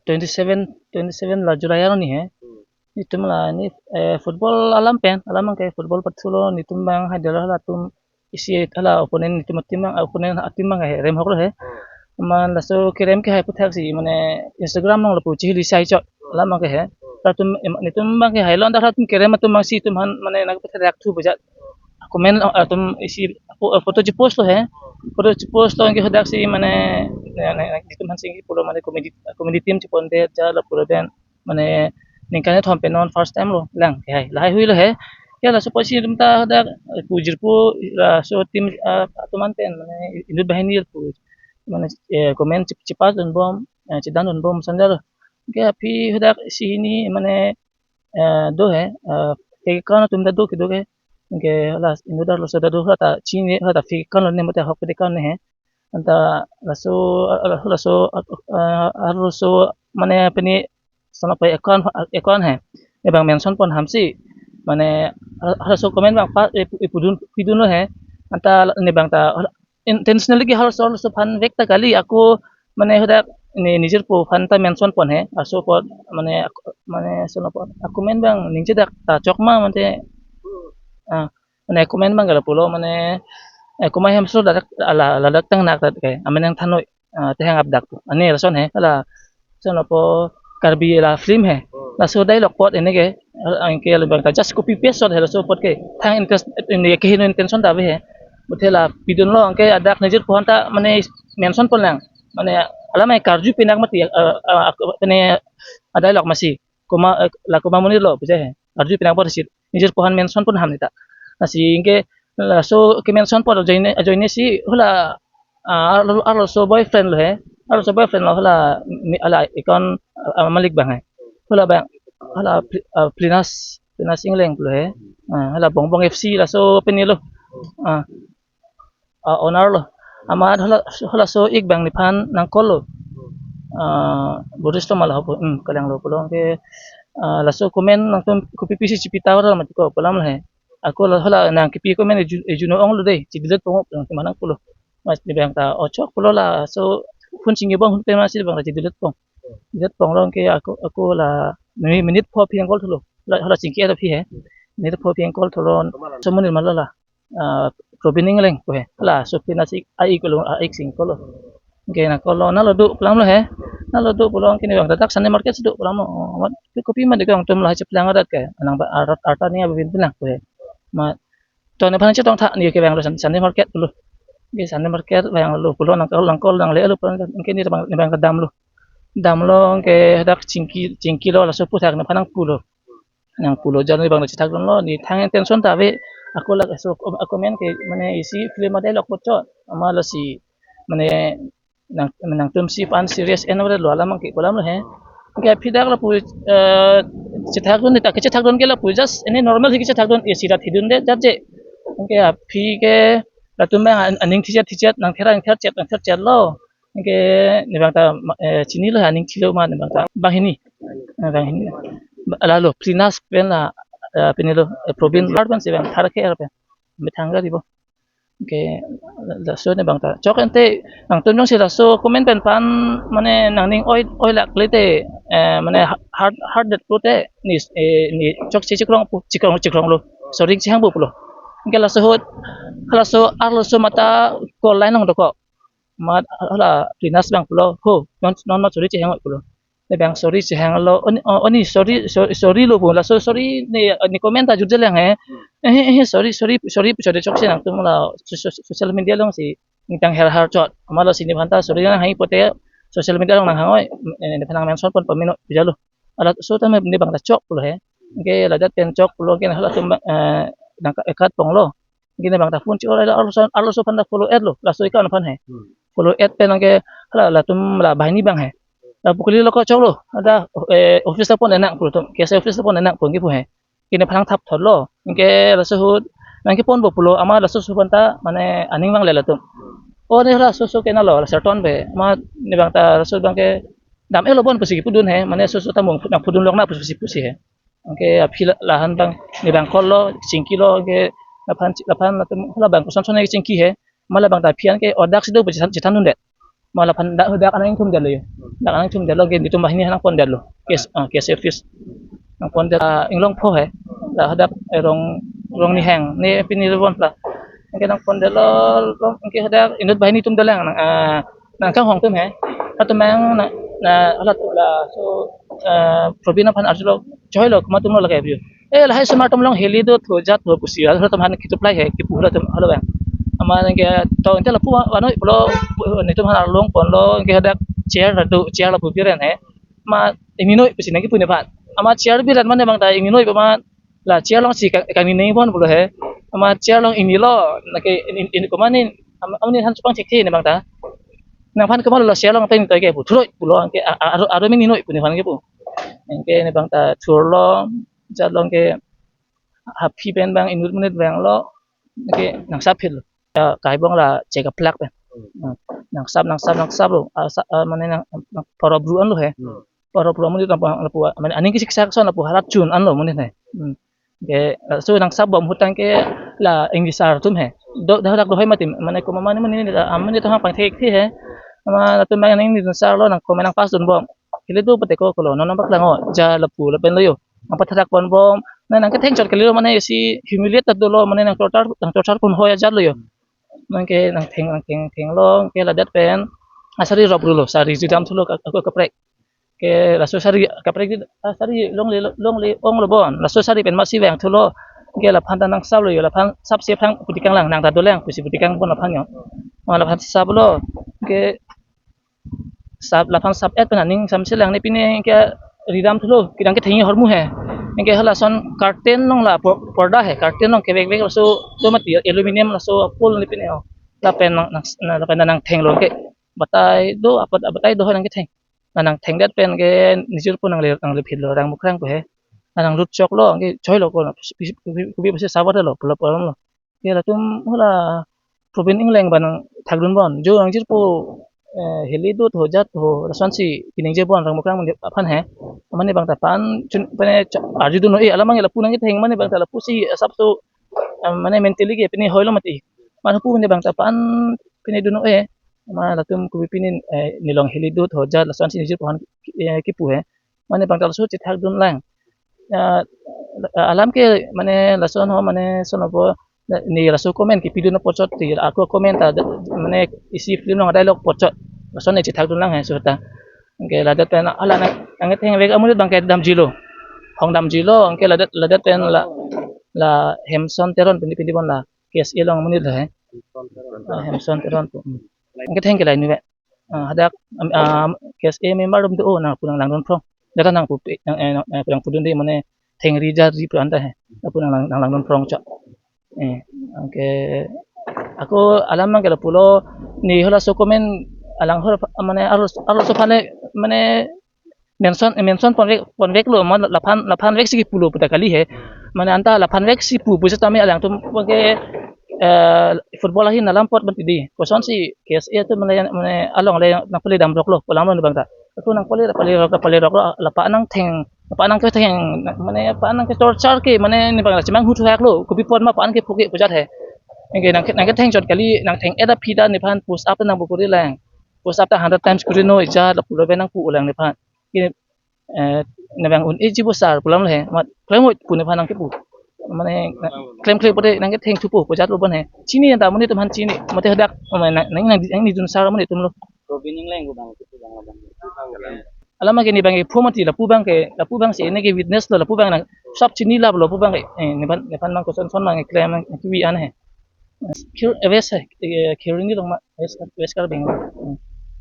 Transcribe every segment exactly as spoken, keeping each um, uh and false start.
twenty seven, twenty seven la July arni he. Hmm. Netum la ne, eh, football alam pen, alam abang ke football pathulo, netum abang hai dolo, halatum isi hala opponent netum ateam abang, opponent ateam abang ke he, remhok lo he. Hmm. Amat laso kerem ke hai aputhaksi, mane Instagram along lapu chihili sai chot, alam abang ke he. Hmm. Latum em-, netum abang ke hai lo, anta latum kerem atum abang si atum aphan mane nangpatharak thu bejat. Comment, ah, atum isi pho-, photo chipost lo he. Photo chipost lo anke hadaksi mane, ne, ne, ne, netum aphan si pulo mane comedy, comedy team chipondet ja lapu lapen mane ningkan kethom pen non first time lo lang ke hai. Lahai hui lo he. Ya laso apotsi netum ta hadak, eh, pujirpo laso team, ah, atum an pen mane inut banghini pu mane, eh, comment chip-, chipas dunbom, eh, chidan dunbom sandal. Anke aphi hadaksi hini mane, eh, do he, eh, fake account atum ta do kedo ke. Anke hala inut arloso ta do, hala ta chini, hala ta fake account lo ne mate ahok pede account ne he. Anta laso, ah, laso, ah, ah, arloso mane pini sana pa account, account he. Ne abang mention pon hamsi. Mane, ah, laso comment abang pa, eh, pu-, eh, pudun, pidun lo he. Anta ne abang ta, ah, intentionally ke halaso, halaso aphan vek ta kali, ako mane hadak ne nijirpo aphan ta mention pon he. Laso apot mane ak-, mane sono apot ako comment abang ningje dak ta chok ma mate, ah, mane comment abang ke lapulo mane, eh, kumai hem so ladak, ala, ladak tang nak tat ke, amen nangthanoi, ah, tehang ap dak tu. Ani lason he, hala, sono po Karbi la film he. Hmm. Laso dialogue apot ini ke, ah, anke la abang ta just copy paste shot he laso apot ke. Thang interest, ini ke hino intention ta ave he. Buthe la pidun lo anke hadak nijirpo aphan ta mane mention pon lang. Mane alam ai karju pinak mati, eh, eh, ak-, mane a dialogue masi. Komat, eh, la komat amonit lo puja he. Karju pinak apot si nijirpo aphan mention pon ham ne ta. Lasi anke laso ke mention pon ajoine, ajoine si hala, ah, arlo, arloso boyfriend lo he. Arloso boyfriend lo hala, mi-, hala account, ah, malik abang he. Hala abang, hala Pli-, ah, Plinas, Plinas Ingleng lo he. Ah, hala Bongbong F C laso pini lo. Ah, ah, owner lo. Amat hala, halaso ik abang nephan nang-call lo. Ah, Boris Toma lo ho, hmm, kalang lo pulo anke, ah, laso comment nangtum kopi pisi chipi ta ora mati ko pu alam lo he. Ako la hala nang kipi comment eju-, ejuno ong lo dei, chi-delete pon nang teman nang pulo. Amat ne abang ta o chok pulo laso phone chingki abang hun pe masi abang ta chi-delete pon. Delete pon lo anke ako, ako la mi-, minute pho aphi nang-call thulo. La, hala chingki aphi he. Minute pho aphi nang-call thulo. Somonit ma lo la. Ah, Probin Ingleng ko he. Hala, so pina si ai ko lo, ai sing ko lo. Anke nang-call lo, nalo do pu alam lo he. Nalo do pulo anke ne abang ta dak Sunday market do pu alam lo. Amat kopi ma de kangtum la cheplang adat ke. Anang ba arat arta ni abin pinang ko he. Amat to nephan chetong tha ne ke abang lo Sun-, Sunday market lo. Anke Sunday market abang lo pulo nang-call, nang-call nangle lo pulo anke ne abang, ne abang kedam lo. Dam lo anke dak chingki, chingki lo laso aphuthak nephan nang pulo. Nang pulo jar ne abang ta chethak dun lo, ne thang intention ta ave, ako laso, ako men ke mane isi film a dialogue apot chot, amat lasi mane nang, nangtum si pan serious en ore lo alam ke pu alam lo he. Anke aphi dak lapu, eh, chethak dun ta, kechethak dun ke lapu just ini normal hi kechethak dun, isi rat hidun de jat je. Anke aphi ke latum abang an-, aning thichet thichet, nang thera nang ther chet, nang ther chet lo. Anke ne abang ta ma-, eh, chini lo aning thilo ma ne abang ta. Banghini. Eh, banghini. Ala lo, Plinas pen la, eh, pini lo, eh, Probin lar pen si abang thar ke er pen. Methang gari bo. Anke, laso ne abang ta. Chok ante, nangtum jongsi laso comment pen pan, mane nangning oi, oi lak le te, eh, mane ha-, hard, hard det lo te, ne, eh, ne chokche chikrong pu, chikrong, chikrong lo. Sorry chihang bo pulo. Anke laso ahut, laso arloso amat ta call line nang dokok. Amat hala Plinas abang pulo, ho, non, non ma sorry chihang pulo. Ne abang sorry chihang lo, oni, o-, oni sorry, so-, sorry lo pu, laso sorry ne, ne comment ta jut je lang he. Eh, eh, eh, sorry, sorry, sorry, sorry, chokche nangtum la so-, so-, social media along si ningtang her har chot. Amat lasi nephan ta sorry nanghang pote social media along nanghang oi, eh, nephan nang mention pon pamino pija lo. Laso ta me ne abang ta chok pulo he. Anke ladak pen chok pulo anke halatum, eh, nang ka-, ekat pon lo. Anke ne abang ta phone chi-oi lo, arloso, arloso aphan ta follow add lo, laso account aphan he. Hmm. Follow add pen anke hala latum la banghini abang he. Lapu kali lo ko chok lo, ada, eh, office ta pon enak pulo tum, K S A office ta pon enak pu anke pu he. Anke nephan nang thap thot lo, anke laso ahut, nang kepon bo pulo, amat laso ahut aphan ta, mane aning vangle latum. O ne laso so ke nalo, la Serton pen, amat ne abang ta laso abang ke, dam-et lo bon pusi kepudun he, mane laso so ta mung nang pudun lok na pusi pusi he. Anke aphi la, lahan abang, ne abang call lo, chingki lo, anke laphan, laphan latum, labang koson son ke chingki he, amat labang ta aphi anke o dak si do pu chethan, chethan dundet. Ma laphan dak, dak anang ingthum detlo yo. Dak anang ingthum detlo, ke netum banghini nangpon detlo. K S, ah, K S A office. Nangpon det, ah, inglong pho he. Dak hadak, eh, Rong, Rongni Heng. Ne pini lebon pla. Anke nangpon detlo, lo, anke hadak inut banghini atum dolang, nang, ah, nangkanghong atum he. Atum mang na, na, hala atum laso, ah, Probin aphan arjulo, choilo, komat atumlo lake pu. Eh, lahai osomar atum along heli do tho jat tho pusi, halatum aphan kituplai he, kipu halatum, halo bang. Amat anke to inte lapu vanoi pulo, netum aphan arlong ponlo, anke hadak chair do, chair lapu biren he. Amat ingninoi pusi nangkipu nephan. Amat chair biren mane bang ta ingninoi pu amat la chair alongsi ka, kangnine pon pulo he. Amat chair along ingnilo, lake in, in, in, komat ne, am, amat ne than chupang thekthe ne bang ta. Nangphan komatlo chair along ta ingni toi ke pu, thuroi pulo, anke a, a, aro, aro ingninoi pu nephan kipu. Anke ne bang ta thurlo, jatlo anke haphi pen bang inut monit vanglo, anke nangsap phil. Ya, kaibong la chekaplak pen. Hmm. Hmm. Nangsap, nangsap, nangsaplo. Ah, sa, ah, mane nang, nang poro bru anlo he. Hmm. Poro bru monit lapu, lapu, mane aning kesiksak ason lapu harat chun anlo monit he. Hmm. Ke, ah, so nangsap bom ahut tangke la English sir atum he. Do, dak dak dohoi mati, mane komat mane mane, ah, mane to hang pangthekthe he. Amat latum bang nang English sir lo nang komat nangpass dunbom. Heli do pute ko kolo, non nang paklang o, ja lapu lapen lo yo. Nangpathak ponbom, na nangketheng chot kalilo mane isi humiliate ta dolo mane nang torture, nang torture pon hoi ajatlo yo. Anke nangtheng, nangtheng, thenglo, anke ladet pen asari rop rulo, sari jidam thulo ka, ako kaprek. Ke laso sari kaprek di, ah, sari longle, longle onglo bon. Laso sari pen masi vang thulo. Anke laphan ta nangsaplo yo, laphan sap se aphrang putikang lang, nang ta dolang pusi putikang bon laphan yo. Ma laphan saplo. Anke sap, laphan sap-et pen aning samse lang ne pine ke ridam thulo, kedang kethengji ahormu he. Anke halason curtain along la por-, porda he, curtain along kevek vek laso do mati aluminium laso apul ne pine o. Lapen nang, nang, na, lapen nangthenglo ke batai do, apat, batai do nangketheng. Na nangthengdet pen ke nijir pu nangle, nangle phitlo rang mukrang pu he. Na nanglut choklo, anke choilo ko na, kubi, kubi, kubi pasi sabar lo, pulo pulo lo. Ke latum hala Probin Engleng abang nangthakdun bon. Jo nangjirpo, eh, heli do tho jat tho, lasonsi kiningje bon rang mukrang aphan he. Mane bang ta pan chun pine cha-, arjudun noi, alam abang lapu nangketheng mane bang ta lapusi asap so, eh, mane mentally ke pine hoilo mati. Mane pu mane bang ta pan pine dun noi. Ma latum kubi pine, eh, nelong heli do tho jat lasonsi nijirpo aphan, eh, kipu he. Mane bang ta laso chethakdun lang. Ya, alam ke mane lason ho mane sonopo ne laso comment kipidun apotchot ti ako comment ta mane isi film along dialogue apotchot. Lason ne chethakdun lang he suta. Anke ladet pen hala nang, nangketheng vek amonit abang ke damjilo. Hong damjilo, anke ladet, ladet pen la, la Hemson Teron pini pini bon la K S A along amonit lo he. Ah, Hemson Teron pu. Hmm. Nangketheng ke la inut. Ah, hadak, am, am, K S A member atum do, oh, nangpu nanglangdun phrong. Jata nangpu, eh, nang, eh, nang, eh, nangpudunde mane thengri jarri pu anta he. Nangpu nang, nang, nanglangdun phrong chot. Eh, anke ako alam abang ke lapulo ne halaso comment alang hor mane arlo, arloso aphan le mane mention, mention ponvek, ponveklo, ma laphan, laphan veksi kipulo puta kali he. Mane anta laphan veksi pu, pu setame alangtum ke, eh, football ahin alam apot bantidi. Kosonsi K S A atum mane, mane along le nangpale damroklo, pu alam lo bang ta. Ako nangpale, pale rok, pale roklo, la pa nangtheng, pa nangketheng, mane pa nangke torture ke, mane ne bang la chemang huthu haklo, kopi apot ma pa nangkepho ke pu jat he. Anke nang, nangketheng chot kali, nangtheng-et aphi ta nephan push up nangpu kori lang. Push up ta hundred times kori noi jat lapulo pen nangpu lang nephan. Ke, eh, ne bang un-eji bo sir pu alam lo he, mat klem oi pu nephan nangkipu. Mane, na, klem klem pote nangketheng thupo, pu jatlo bon he. Chini anta monit atum aphan chini, mate hadak, mane nang, nang, nang, nangdun sir monit atumlo. Probin Engleng pu abang, pu abang, pu abang. Alam ke ne abang ke pho mati lapu abang ke, lapu abangsi ne ke witness lo, lapu abang nang sap chini laplo pu abang ke, eh, nephan, nephan abang koson son abang ke klem nangkipi an he. Kir, eh, West he, eh, Kheroni along ma, West, West Karbi Anglong. Hmm.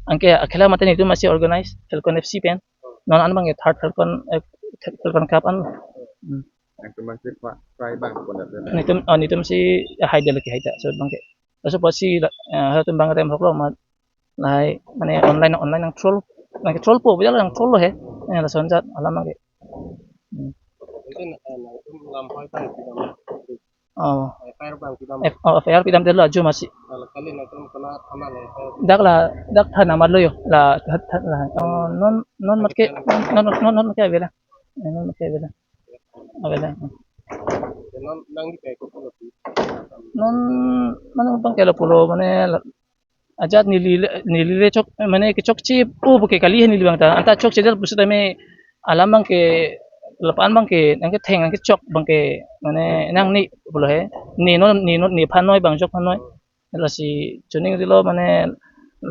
Anke akhela mate netum masi organize, Falcon F C pen. Non an abang ke third Falcon, eh, Falcon Cup an. Hmm. Nangtum abang si pa, try abang pon dak. Netum, oh, netum si, eh, haida lagi haida, so abang ke. Laso apotsi la, eh, halatum abang rem hoklo ma, lahai, mane online, online nang troll, nangke trollpo, bujalo nang troll lo he. Eh, lason jat alam abang ke. Hmm. Mungkin, eh, nangtum lamhoi abang pidam. Oh. F I R abang pidam. F-, oh, F I R pidamdetlo ajo masi. Kalau kali nangtum kena thaman ya, F I R. Dak la, dak than amat lo yo. La, than, than la. Oh, non, non mat ke, non, non, non, non ke avela. Eh, non mat ke avela. Avela. Ya, non, nang di kayak ko pulo pi. Non, mane abang ke lapulo, mane la, ajat neli le, neli le chok, mane kechokche pu ke kali neli abang ta. Anta chokche jat pusitame alam abang ke, lapu-an abang ke nangketheng nangkechok abang ke mane nangne pulo he. Ne non, ne non, nephan noi, bang jok phan noi. Lasi chuning dilo mane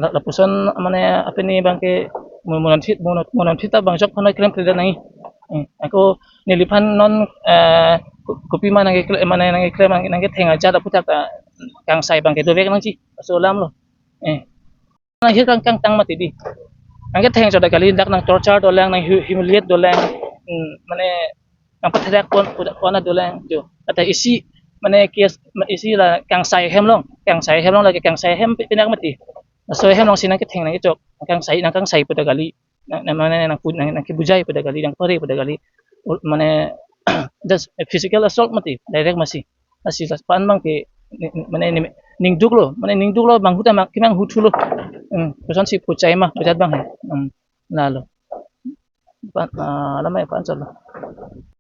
la-, lapuson mane apini abang ke mo-, mo nangthi-, mo nang-, mo nangthi ta bang jok phan noi klemkle nangji. Eh, ako neliphan non, eh, ko-, kopima nangkekle-, mane nangkeklem nang-, nangketheng ajat aputhak ta kangsai abang ke dovek nangji. Laso alam lo. Eh. Nang hirkang kangtang mati di. Nangketheng chot ta kali, dak nang torture dolang, nang hu-, humiliate dolang. Hmm, mane nangpatherak pon, pon dolang jo. Ata isi mane kes, isi la kangsai ahem along, kangsai ahem along lake kangsai ahem pi-, pinak mati. Laso ahem alongsi nangketheng nangkechok, nangkangsai, nangkangsai pu ta kali. Nang, nang mane nangpu-, nang, nangkebujai pu ta kali, nangpare pu ta kali. Ul-, mane just physical assault mati, direct masi. Lasi lapu-an abang ke ni-, mane ni-, ningduk lo, mane ningduk lo, manghu ta mang, kemanghu thulo. Hmm, kosonsi puchai ma, ajat abang he. Hmm, lalo. Pan, ah, lama ya pan solo.